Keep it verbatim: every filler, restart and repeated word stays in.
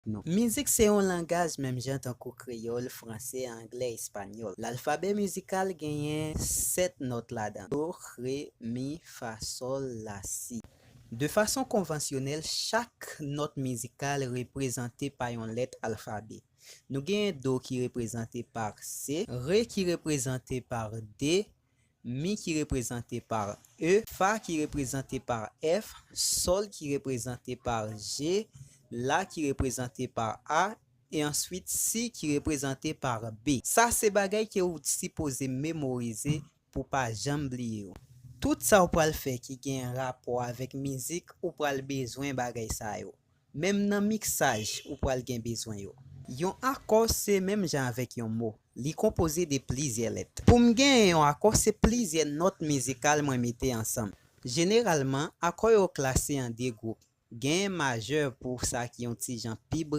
nou. Mizik se yon langaj menm jan tankou kreyòl, franse, anglè, espanyòl. Lalfabè mizikal genyen sèt nòt ladan. Do, re, mi, fa, sòl, la, si. De fason konvansyonèl, chak nòt mizikal reprezante pa yon lèt alfabè. Nou genyen do ki reprezante pa C, re ki reprezante pa D, mi ki reprezante pa E, fa ki reprezante pa F, sòl ki reprezante pa G, la ki reprezante pa A, e answit si ki reprezante pa B. Sa se bagay ke ou sipoze memorize pou pa janm bliye yo. Tout sa ou pral fè ki gen rapò avèk mizik, ou pral bezwen bagay sa yo. Menm nan miksaj, ou pral gen bezwen yo. Yon akò se menm jan avèk yon mo. Li konpoze de plizyè lèt. Pou m genyen yon akò, se plizyè nòt mizikal mwen mete ansanm. Jeneralman, akò yo klase an de gwoup. Genyen majè pou sa ki yon ti jan pi